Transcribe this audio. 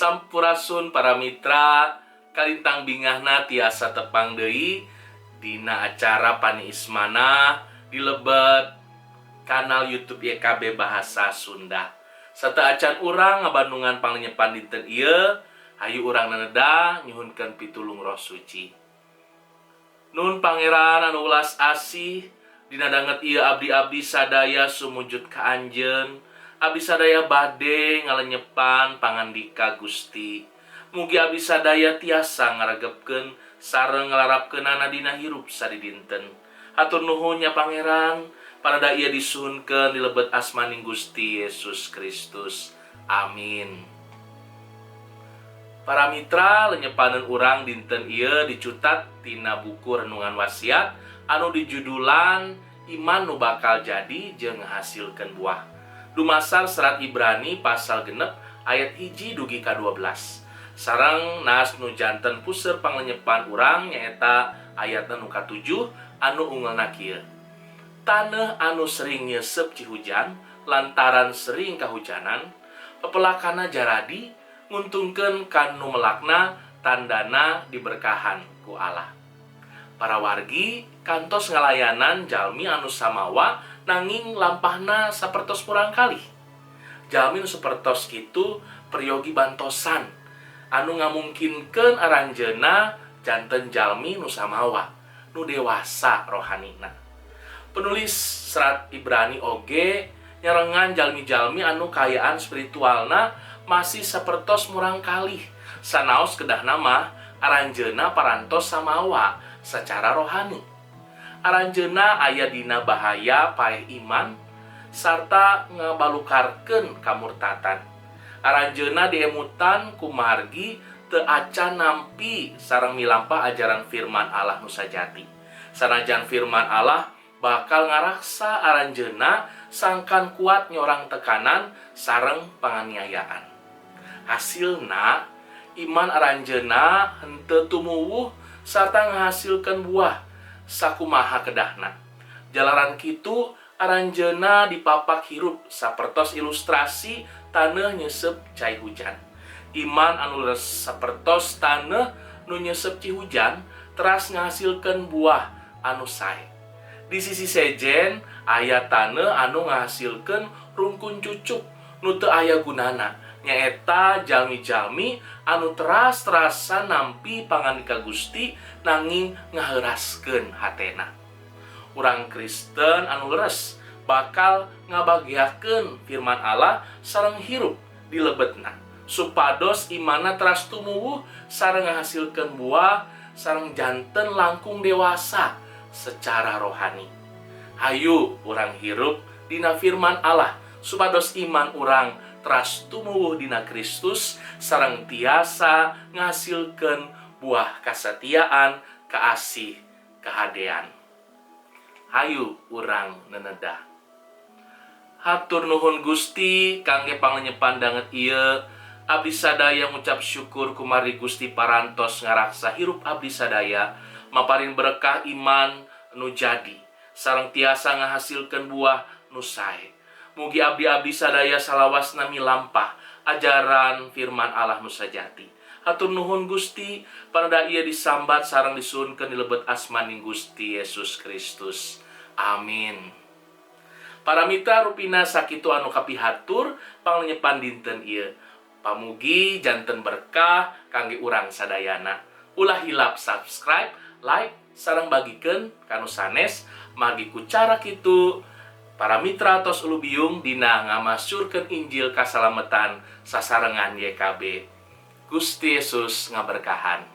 Sampurasun para mitra, kalintang bingahna tiasa tepang deui dina acara Paniis Manah di lebet kanal YouTube YKB Bahasa Sunda. Sateuacan urang ngabandungan panglenyepan dinten ieu, hayu urang nenedah nyuhunkeun pitulung Roh Suci. Nun Pangeran anu welas asih, dina danget ieu abdi-abdi sadaya sumujud ka Anjeun. Abdi sadaya bade ngalenyepan pangandika Gusti. Mugi abdi sadaya tiasa ngaregepkeun sareng ngalarapkeunana dina hirup sadidinten. Hatur nuhun nya Pangeran, panadah ieu disuhunkeun di lebet asmaning Gusti Yesus Kristus. Amin. Para mitra, lenyepaneun urang dinten ieu dicutat tina buku Renungan Wasiat anu dijudulan Iman Nu Bakal Jadi jeung Ngahasilkeun Buah. Dumasar Serat Ibrani pasal 6 ayat 1 dugi ka 12. Sareng nas nu janten puseur panglenyepan urang nyaeta ayatna nu katujuh anu ungelna kieu. Taneuh anu sering nyeuseup cihujan lantaran sering kahujanan, pepelakana jaradi nguntungkeun ka nu melakna, tandana diberkahan ku Allah. Para wargi kantos ngalayanan jalmi anu samawa nanging lampahna sapertos murangkalih. Jalmi nu sapertos kitu peryogi bantosan anu ngamungkinkeun aranjeunna janten jalmi nu samawa, nu dewasa rohanina. Penulis Serat Ibrani oge nyarengan jalmi-jalmi anu kaayaan spiritualna masih sapertos murangkalih, sanaos kedahna mah aranjeunna parantos samawa secara rohani. Aranjeunna aya dina bahaya paeh iman sarta ngabalukarkeun kamurtatan. Aranjeunna diemutan kumargi teu acan nampi sareng milampah ajaran firman Allah nu sajati. Sanajan firman Allah bakal ngaraksa aranjeunna sangkan kuat nyorang tekanan sareng panganiayaan. Hasilna, iman aranjeunna henteu tumuwuh sarta ngahasilkeun buah sakumaha kedahna. Jalaran kitu aranjeunna dipapak hirup sapertos ilustrasi taneuh nyeuseup cai hujan. Iman anu leres sapertos taneuh nu nyeuseup ci hujan teras ngahasilkeun buah anu sae. Di sisi sejen aya taneuh anu ngahasilkeun rungkun cucuk nu teu aya gunana, nyaeta jalmi-jalmi anu teras-terasan nampi pangandika Gusti nanging ngaheuraskeun hatena. Urang Kristen anu leres bakal ngabageakeun firman Allah sareng hirup di lebetna supados imanna teras tumuwuh sareng ngahasilkeun buah sareng janten langkung dewasa secara rohani. Hayu urang hirup dina firman Allah supados iman urang teras tumuwuh dina Kristus sareng tiasa ngahasilkeun buah kasatiaan, kaasih, kahadean. Hayu urang nenedah. Hatur nuhun Gusti kangge panglenyepan danget ieu. Abdi sadaya ngucap syukur kumargi Gusti parantos ngaraksa hirup abdi sadaya, maparin berkah iman nu jadi sareng tiasa ngahasilkeun buah nu sae. Mugi abdi-abdi sadaya salawasna milampah ajaran firman Allah nu sajati. Hatur nuhun Gusti, panadah ieu disambat sareng disuhunkeun di lebet asmaning Gusti Yesus Kristus. Amin. Para mitra, rupina sakitu anu kapihatur panglenyepan dinten ieu. Pamugi janten berkah kangge urang sadayana. Ulah hilap subscribe, like, sareng bagikeun ka nu sanes, margi ku cara kitu para mitra tos ulubiung dina ngamasyurkeun Injil kasalametan sasarengan YKB. Gusti Yesus ngaberkahan.